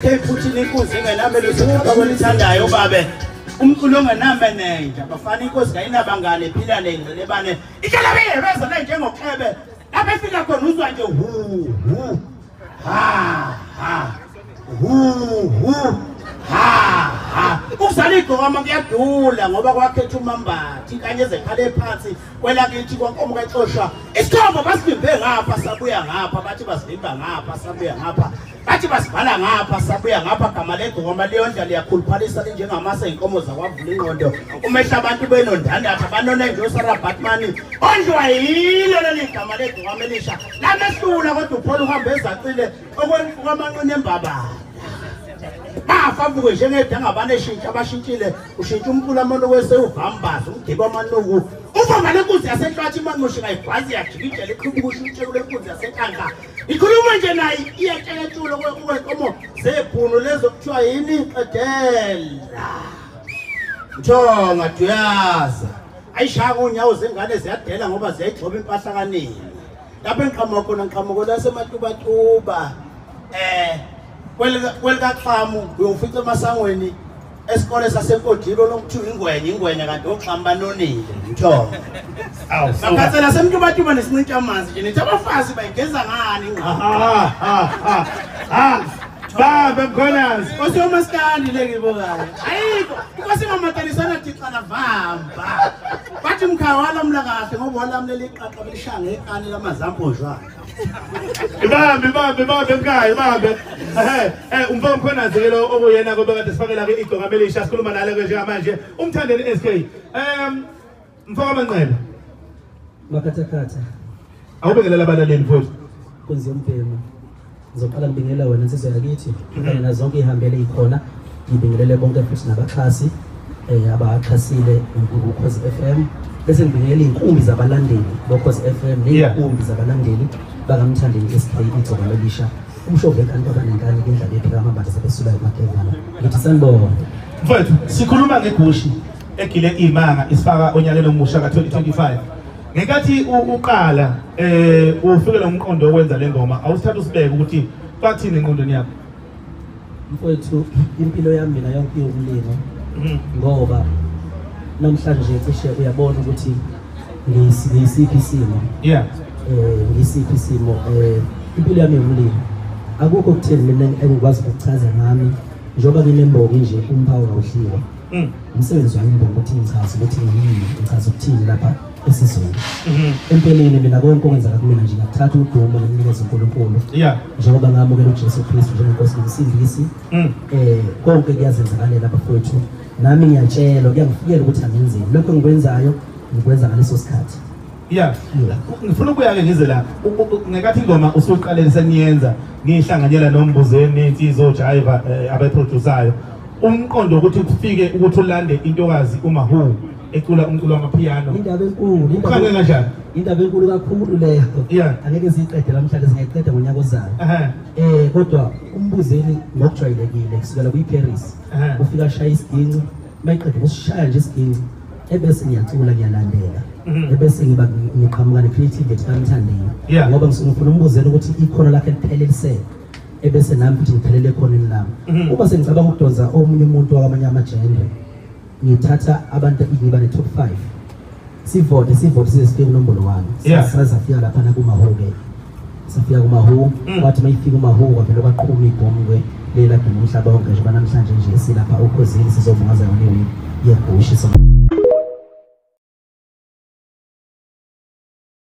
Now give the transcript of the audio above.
Futhi inkunzi engenamelo kwelithandayo babe umculo ongenamenenja bafana inkosi kayinabangane ephila nengcelebane ihlala beza le njengoklebe lapho efika khona uzwa nje hu hu ha ha hu hu ha ha. Ukuzala igqokama kuyadula ngoba kwakhetha umambathi inkanye ezekhale phansi kwelakithi kwankomo kaxosha isikhombo basivimbe ngapha sabuya ngapha bathi basivimba ngapha sabuya ngapha bathi basibhala ngapha sabuya ngapha. Gama legqokama leyondla liyakhuluphalisa linjengamasa inkomo zakwavula ingqondo umehla abantu benondandatha banone nje uSarah Batman ondliwa yilo leli gama legqokama elisha lamehlula kodwa uphola uhambe ezacile okwamanqina embabala bafa vuke njengedanga abaneshintsha abashintshile ushintsha umculo amanoku esewuvambaza umgibe amanuku uvamba lenkunzi yasenhlwathi imanqoshi kayigwazi yajikijela iqhubuka ushintshe kule nkunzi yasenkanka ikhuluma nje naye iyatshela okwenkomo zebhunu lezo kuthiwa yini qedela Mthonga duyaza ayishaya unyawo zengane ziyadela ngoba ziyayigxoba impahla kaningi lapho engiqhamuka khona ngiqhamuka lasematubatuba kwelikaXamu uyofica emasangweni esikole saseNkodilo lokuthiwa ingwenya ingwenya kanti oXamu banonile Mthonga. Awu makhathela semtubatuba nesincintsha amanzi nje nithi abafazi bayigeza ngani ingqa ha baba Mkhwanazi osomaskandi le ngibokayo ayikho inkosi ingamatanisana thixana vamba bathi mkhaya walamla kahle ngoba walamlela iqaqa belishaya ngekani lamazambozwana. Ibambe ibambe ibambe mkhaya ibambe. Umfo Mkhwanazi ke lo okuyena kobekade sifakela ke igqokama elisha sikhuluma nale ke njengamanje uMthandeni SK. Mfo kaManqele Makhathakhatha awubingelela abalaleli futhi kunzi umbhemu. Ngizoqala ngibingelela wena insizwa yakithi kanye nazo zonke ihambele ikhona ngibingelele bonke futhi nabaxhasi abaxhasile uKhozi FM bese ngibingelela inkumbi zabalandeli boKhozi FM nezinkumbi zabalandeli bakaMthandeni SK igcokama elisha umshovu wenkanto abanenkani kendlala ephika amambatha sabesula emagevana ngithi sanibona mfowethu. Sikhuluma ngegushi egile imanga isifaka onyakeni omusha ka-2025. Ngenkathi uqala ufike lo mqondo wokwenza le ngoma awusithatha usibeke ukuthi bathini engqondweni yakho? Mfowethu impilo yami mina yonke iwumlimo ngoba namhlanje cishe uyabona ukuthi ngisiphi isimo. Ngisiphi isimo impilo yami iwumlimo akukho kutheni mina engikwazi ukuchaza ngami njengoba nginembongi nje umphawu awudliwa. Umsebenzi wami imbongi ukuthi ngichaze ukuthi ngiyini ngichaze ukuthini lapha esizweni. Empeleni mina konke okwenzeka kumina nje ngiyakuthatha udumo ngimnikeze uNkulunkulu. Njengoba ngamukela uJesu Kristu njengenkosi nomsindisi konke kuyazenzakalela bafowethu nami ngiyatshelwa kuyangifikela ukuthi angenzeni lokho engikwenzayo ngikwenza ngaleso sikhathi. Ngifuna ukuya ke ngize la ngekathi ingoma usuqalele seniyenza ngihlanganyela noMbuzeni nensizwa ojiva abayiproducayo umqondo ukuthi kufike ukuthi ulande intokazi uMahu ecula umculo wamapiano indaba enkulu uqale kanjani? Indaba enkulu kakhulu leyo angeke siyiqede namhlanje singayiqeda ngonyaka ozayo. Kodwa uMbuzeni ngokujwayelekile kusukela kuyiParis ufika ashaya isiginci mayiqede usishaya nje isiginci ebese ngiyacula ngiyalandela ebese ngiba ngiqhamuka ne-creativity kaMthandeni ngoba ngifuna uMbuzeni ukuthi ikhono lakhe lipheleliseke ebese nami futhi ngiphelele ekhoneni lami. Uma sengicabanga ukudonsa omunye umuntu wakwamanye amajende ngithatha abantu ngiba ne-top 5 sivote sivote size sifike kunombolo 1 sazafika laphana kuMahu-ke safika kuMahu wathi uma ifika uMahu kwavele kwaqhuma ibhomu-ke lela duma umhlaba wonke njengoba namhlanje nje silapha oKhozini sizobungaza yona iwini yegushi.